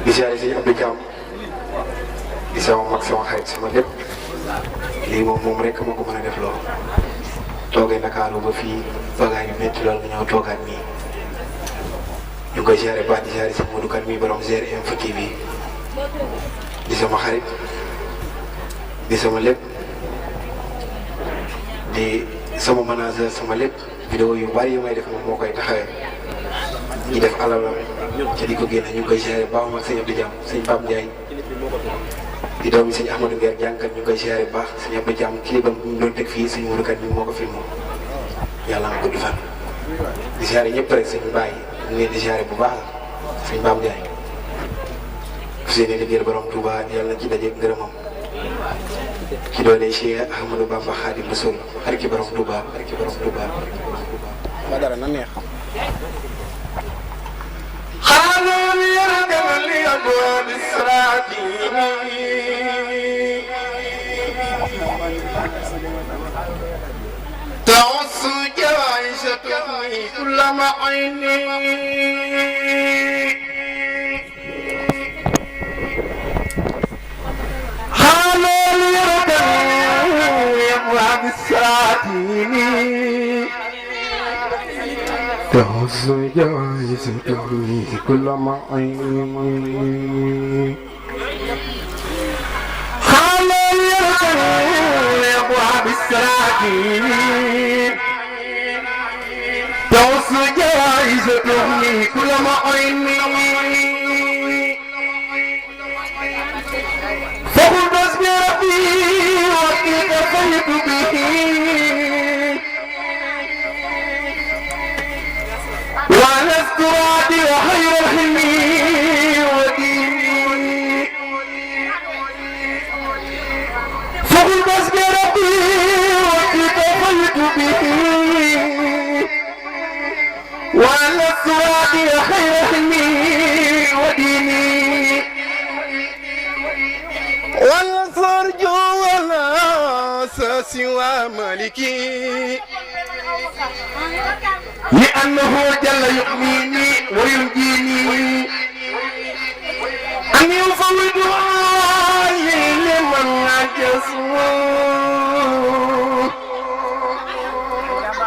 di ziare sëñ Abdou Thiam di sama mag sama xarit sama lépp lii moom rek moo ko mën a def loolu toogee Ndakaaru ba fii bagaay yu métti loolu nga ñëw toogaat nii ñu ngi koy ziare baax di ziare sëñ Modou Kane mi borom ziare Info TV di sama xarit di sama lépp di sama manager sama lépp vidéo yu bari yu may def moom moo koy taxawee ñi def alalam ci di ko génne ñu ngi koy ziare baax ak sëñ Abdou Thiam sëñ Pape Ndiaye di doomi sëñ Ahmadou Nguer jànkat ñu ngi koy ziare baax sëñ Abdou Thiam kilibam bu ñu doon teg fii sëñ Modou Kane mi moo ko filmé yàlla nga gudd fan di ziare ñëpp rek sëñ Baye ñu ngi leen di ziare bu baax sëñ Pape Ndiaye fu seeni liggéeyal borom Touba yàlla na ci dajeeg ngërëmam ci doole Cheikh Ahmadou Bamba Khadim Rassoul barki borom Touba barki borom Touba ma dara na neex xaaloon yargal li abwab israatini تعص جوائشتني كل معيني حالون يركن يبواب الساتين تعص جوائشتني كل معيني حالون يركن يبواب الساتين تعص جوائشتني كل معيني فقل بس بربي وكيف فيت به ولست راضي وخير الحلم وديني فقل بس بربي وكيف فيت به ولست راضي وخير الحلم وديني والفرج ولا سوى مالكي لأنه جل يؤمني وينجيني أن يفوض علي لمن عجزوا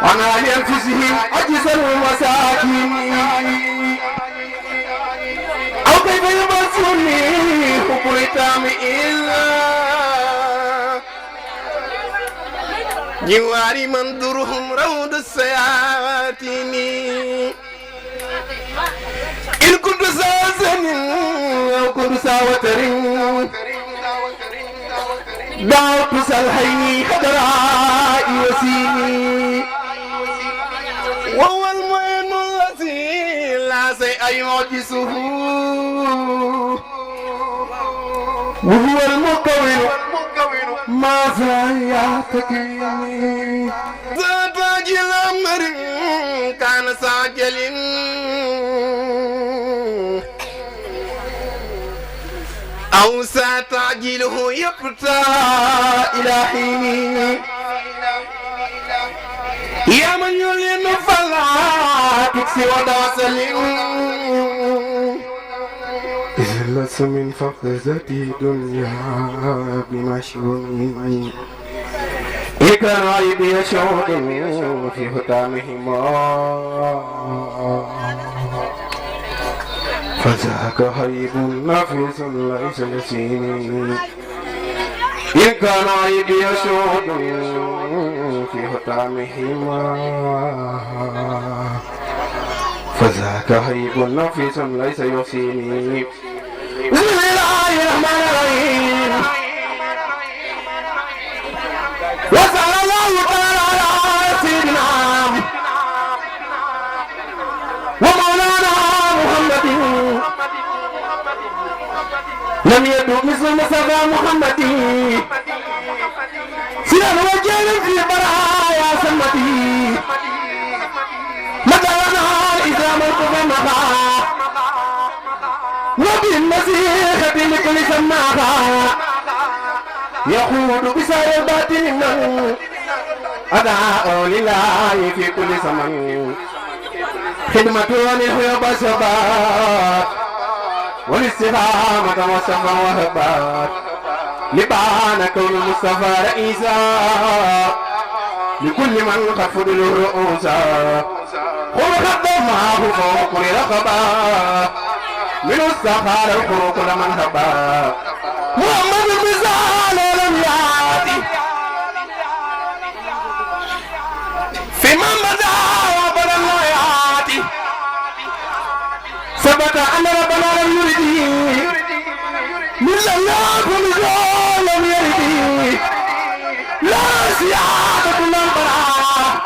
وأنا لأنفسهم عجز المساكين أو كيف يبصرني حب الإتام إلا جواري من درهم روض السياتين إن كنت ساسن أو كنت ساوتر دعوت سلحي خضراء وسيني وهو المعين الذي لا شيء يعجزه وهو المكون ماذا يعتقيني ذات الأمر كان ساجل أو ستعجله يبتى إلى حين يا من يلين فلا تكسي وداسل لس من فخذتي دنيا بمشغول إكرايب يشعر في ختامهما فذاك هيب نفيس ليس يسيني إكرايب يشعر في ختامهما فذاك هيب نفيس ليس يسيني بسم الله الرحمن الرحيم وصلى الله تعالى على سيدنا ومولانا محمد لم يدع مثل مصطفى محمد سيرا وجل في برايا سمتي متى لنا إذا موقف مخا وبالمسيح بكل سماها يقول بسائر باطن أدعاء لله في كل زمن خدمة للحيوب الشباب والاستقامة وصفا وهبات لبان كون المصطفى رئيسا لكل من تفضل الرؤوسا خلق معه فوق رقبا من استخار الخروق لمن هبا محمد المثال لم يأتي في من بدا وبدا لا يأتي ثبت أن ربنا لم يرده من الله فمثال لم يرده لا سيادة من برا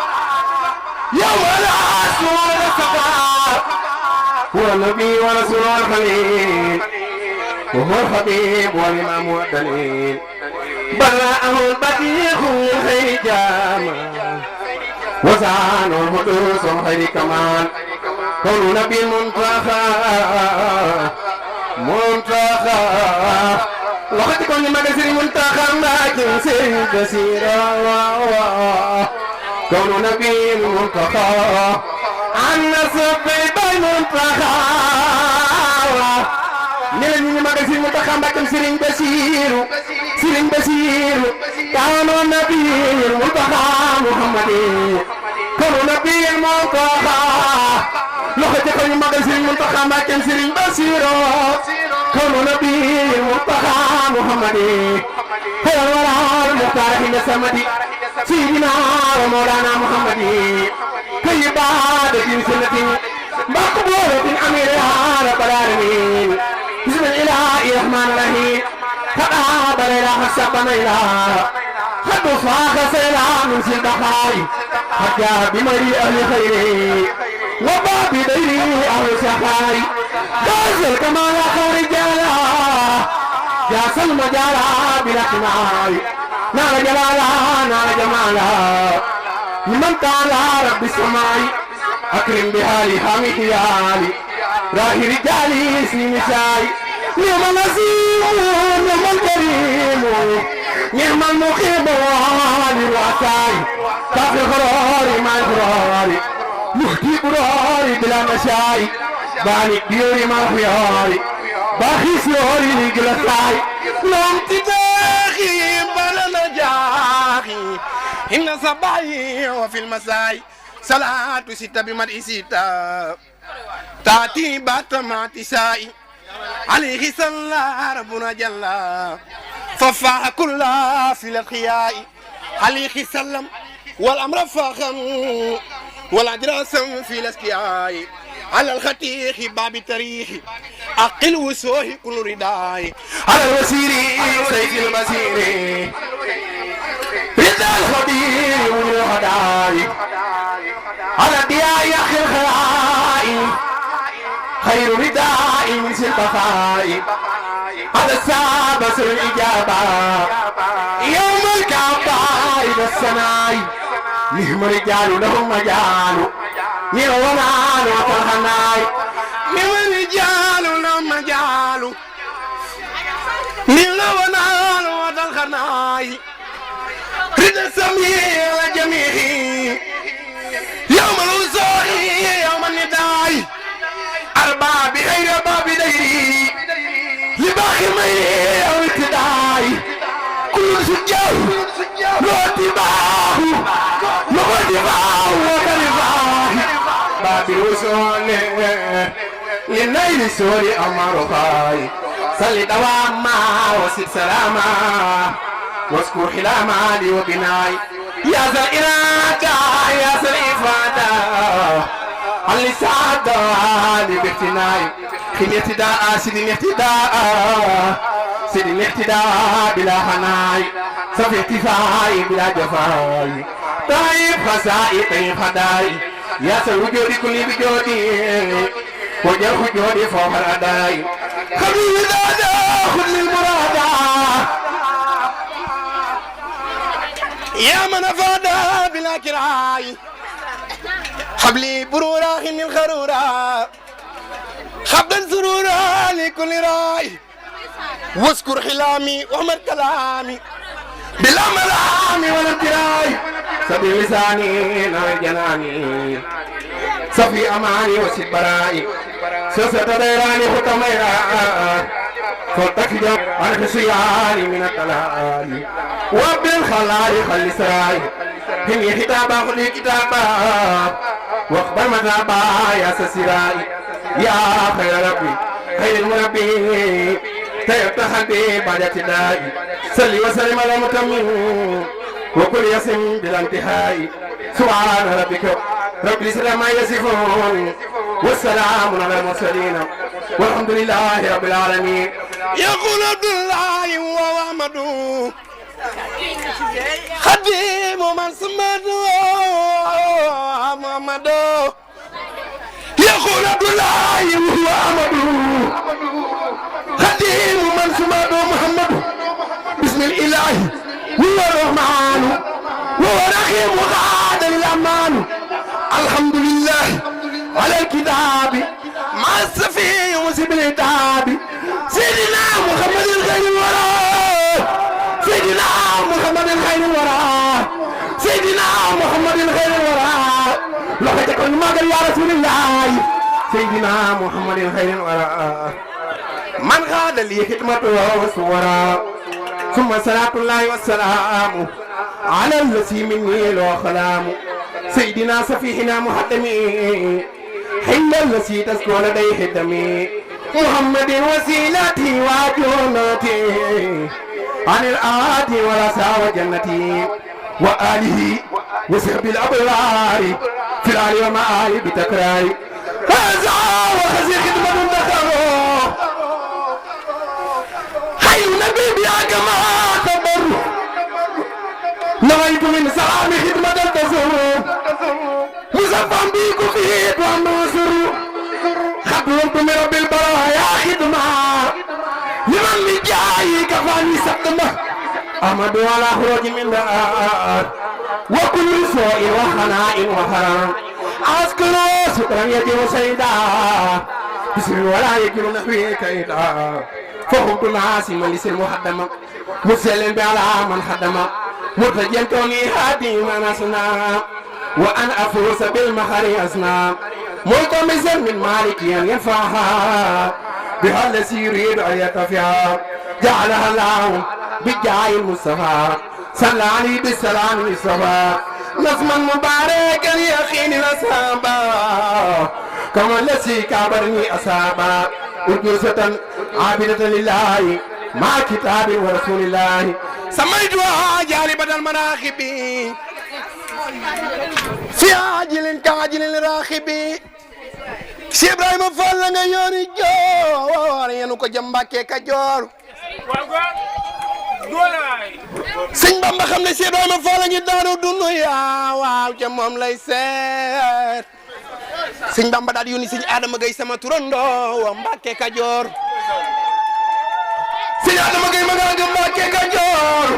يوم العصر والسفر هو النبي ورسول الخليل وهو الحبيب والإمام والدليل بلغه البديع الخيجام وزان الهدوس وخير كمال كون نبي منتخى وقد كون مدسر منتخى لكن سيد بسيرا كون نبي منتخى عن نصب بين منتخى نلني مدسر منتخى لكن سيرين بسيرو كون نبي منتخى محمد كون نبي منتخى لقد كون مدسر منتخى لكن سيرين بسيرو كون نبي منتخى محمد هو الورى المختار حين سمدي سيدنا ومولانا محمد كي بعد سنة مقبولة أميرها رب العالمين بسم الله الرحمن الرحيم خطاب لله السبنا إله خد صاخ سيلا من سلبخاي حتى بمري أهل خيري وباب ديري أهل سخاي غازل كمال خارجالا يا سلم جالا بلا كماي نار جلالا نار جمالا لمن تعالى رب السماء أكرم بهالي حامي خيالي راهي رجالي اسمي نساي نعم النسيم نعم الكريم نعم المخيب والي الوعساي كافي الغراري مع الغراري مهدي براري بلا مشاي باني بيوري مع خياري باخي سيوري لجلساي لم تداخي بلا نجاخي إن صباحي وفي المساء صلاة ستة بمرء ستة تأتي بات مع تساء عليه صلى ربنا جل ففاح كل في الخياء عليه سلم والأمر فاخم والأدراس في الأسكياء على الختيخ باب التاريخ أقل وسوه كل رداء على الوسير سيف المسير رضا الخبير والهداي على الدياء أخي الخياء خير رداء من سلطفاء على السابس الإجابة يوم الكعبة السناي نهم رجال لهم مجال نيرونان وطلحناي نهم رجال لهم مجال نيرونان وطلحناي رضا السميع والجميع يوم الوصول يوم النداء أرباب غير باب ديري لباخي مي أو ابتداي كل سجاو روتباه نغدباه وغرباه باب الوصول للنيل سوري أمر خاي صلي دواما وسب سلاما واذكر حلاما لي وبناي يا ذا الإرادة يا ذا الإفادة اللي سعادة باقتناي خلي اهتداء سيدي اهتداء سيدي اهتداء بلا حناي صفي اكتفاي بلا جفاي طيب خسائي طيب خداي يا سر وجودي كل بجودي وجه وجودي فوق الأداي خبيب دادا خذ المرادة يا من أفاد بلا كراي حبلي برورا من الخرورا خبدا سرورا لكل راي واذكر حلامي وامر كلامي بلا ملامي ولا ابتراي سبي لساني نار جناني صفي اماني وسد برائي سوسة ديراني حكميرا فالتكجا عن خسيان من الدلال وبالخلال خلي سراي هم يحتابا خلي كتابا واقبل مذابا يا سسراي يا خير ربي خير المربي تيبتخل بي بعد ابتدائي صلي وسلم على متمم وكل يسم بلا انتهاء سبحان ربك رب العزة ما يصفون والسلام على المرسلين والحمد لله رب العالمين. يقول عبد الله وأحمد خديم من سمد محمد يقول عبد الله وأحمد خديم من سمد محمد بسم الإله هو الرحمن هو الرحيم وغاد الأمان الحمد لله على الكتاب مع السفيه وسب العتاب سيدنا محمد الخير الورى سيدنا محمد الخير الورى سيدنا محمد الخير الورى لقد تكون ماذا يا رسول الله سيدنا محمد الخير الورى من غاد لي خدمته وصورا ثم صلاة الله والسلام على الذي مني له خلام سيدنا سفيحنا محتمي حين الذي تذكر لديه الدمي محمد وسيلتي وجنتي عن الآت والأسى وجنتي وآله وصحب الأبرار في الآل والمآل بتكرار هذا وهذه خدمة ذكره خير نبي يا جماعة تبر نويت من سلام خدمة التزور مصفا بيكم فيه ومنصر خدمت من رب البرايا خدمة لمن بجاي كفاني سقمة أحمد على خروج من دار وكل سوء وخناء وحرام أذكر سترا يجب سيدا بسر ولا يجب نحوي كيدا فخمت ناسما لسر محدما مسلم بعلى من خدما مرتجنتني هاتي من أصنام وأن أفوز بالمخر أصنام ملتمسا من مالك ينفعها بها التي يريد أن يتفيها جعلها الله بجاه المصطفى صلى عليه بالسلام المصطفى نظما مباركا يخين الأصحابا كما الذي كابرني أصحابا أرجوسة عابدة لله مع كتاب ورسول الله سميتها جالبة المراخب في عاجل كعاجل الراخب Cheikh Ibrahima Fall la nga yooni joor yenu ko jëm Mbàkke Kajoor Sëñ Bamba xam ne Cheikh Ibrahima Fall la ngi daanu dunu yaa waaw ca moom lay seet Sëñ Bamba daal yónni Sëñ Adama Gaye sama turandoo wa Mbàkke Kajoor Sëñ Adama Gaye ma nga Mbàkke Kajoor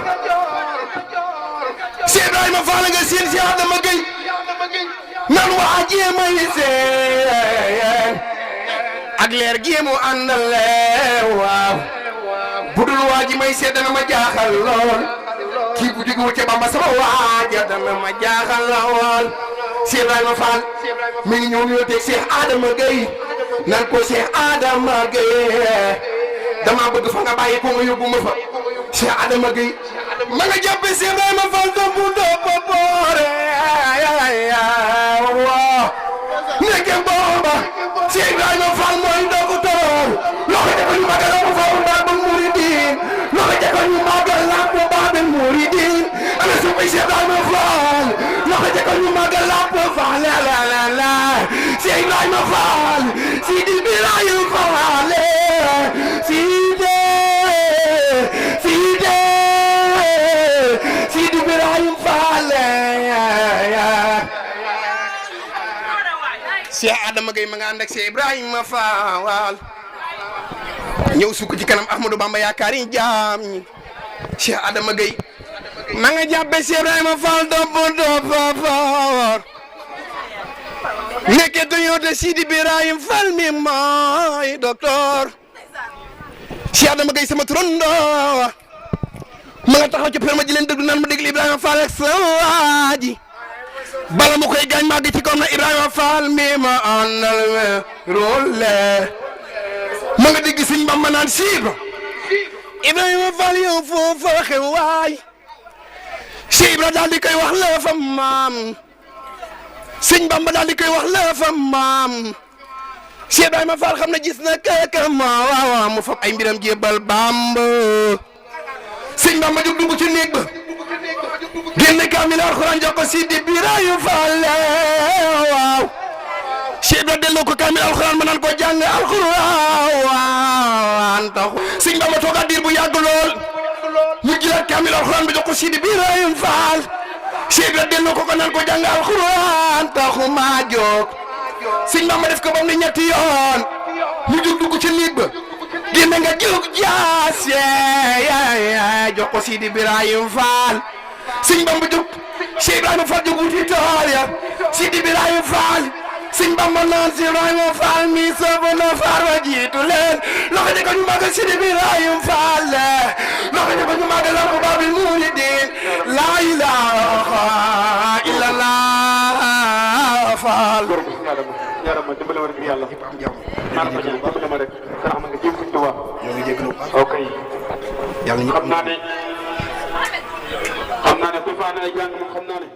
Cheikh Ibrahima Fall nga seen Cheikh Adama Gaye nan waajee may seen ak leer gi mu àndal waaw budul waaji may seen dana ma jaaxal lool kii bu jógewul ca Bamba sama waaja dana ma jaaxal lool Cheikh Ibrahima Fall mi ngi ñëw ñëw teg Cheikh Adama Gaye nan ko Cheikh Adama Gaye dama bëgg fa nga bàyyi ko nga yóbbu ma fa Cheikh Adama Gaye ma nga jàppe Cheikh Ibrahima Fall dombu doppa boore nekke booba Cheikh Ibrahima Fall mooy ndogu toor loxo jeko ñu magal lamp foofu Baabul Muridiin loxo jeko ñu magal lamp Baabul Muridiin ana suppi Cheikh Ibrahima Fall loxo jeko ñu magal lamp Fall la Cheikh Ibrahima Fall Sidi Ibrahima Fall Sidi Ibrahima Fall Cheikh Adama Gaye ma nga ànd ak Cheikh Ibrahima Fall ñëw sukk ci kanam Ahmadou Bamba yaakaari jaam ñi Cheikh Adama Gaye ma nga jàppe Cheikh Ibrahima Fall dopp nekke to yote Sidi Ibrahima Fall mi mooy docteur Cheikh Adama Gaye sama turandoo ma nga taxaw ci perma ji leen déglu naan ma déglu Ibrahima Fall ak sa waaji bala mu koy gaañ màgg ci koom na Ibrahima Fall mi ma àndal we rolle ma nga dégg sëñ Bamba naan siib Ibrahima Fall yow foofa waxe waay Cheikh Ibra daal di koy wax la fa maam sëñ Bamba daal di koy wax la fa maam Cheikh Ibrahima Fall xam ne gis na kaka ma waaw mu fab ay mbiram jébbal Bamba sëñ Bamba jóg dugg ci néeg ba génne kaamil alxuraan jox ko Sidi Birahim Fall waaw Cheikh Ibra delloo ko kaamil alxuraan ma naan ko jàng alxuraan taxu sëñ Bamba toogaat diir bu yàgg lool mu jëlaat kaamil alxuraan bi jox ko Sidi Birahim Fall Cheikh Ibra delloo ko naan ko jàng alxuraan taxu maa jóg sëñ Bamba def ko bam ni ñetti yoon mu jóg dugg ci néeg ba génne nga jóg jaas jox ko Sidi Birahim Fall sëñ Bamba jóg Cheikh Ibrahima Fall jóg wuti tool ya Sidi Birahim Fall sëñ Bamba naan si Ibrahima Fall mi soobu na faar wa jiitu leen loxo de ko ñu màggal Sidi Birahim Fall loxo de ko ñu màggal Lamp Babil Mouridine laa ilaaha illallah Fall yaram ma dimbale ma rek yàlla maa ma ñaan dimbale ma rek sax ma nga jëm ci Tuubaa ñoo ngi jégalu ok yàlla ñu xam naa ne kuy faane ay jàng moom xam naa ne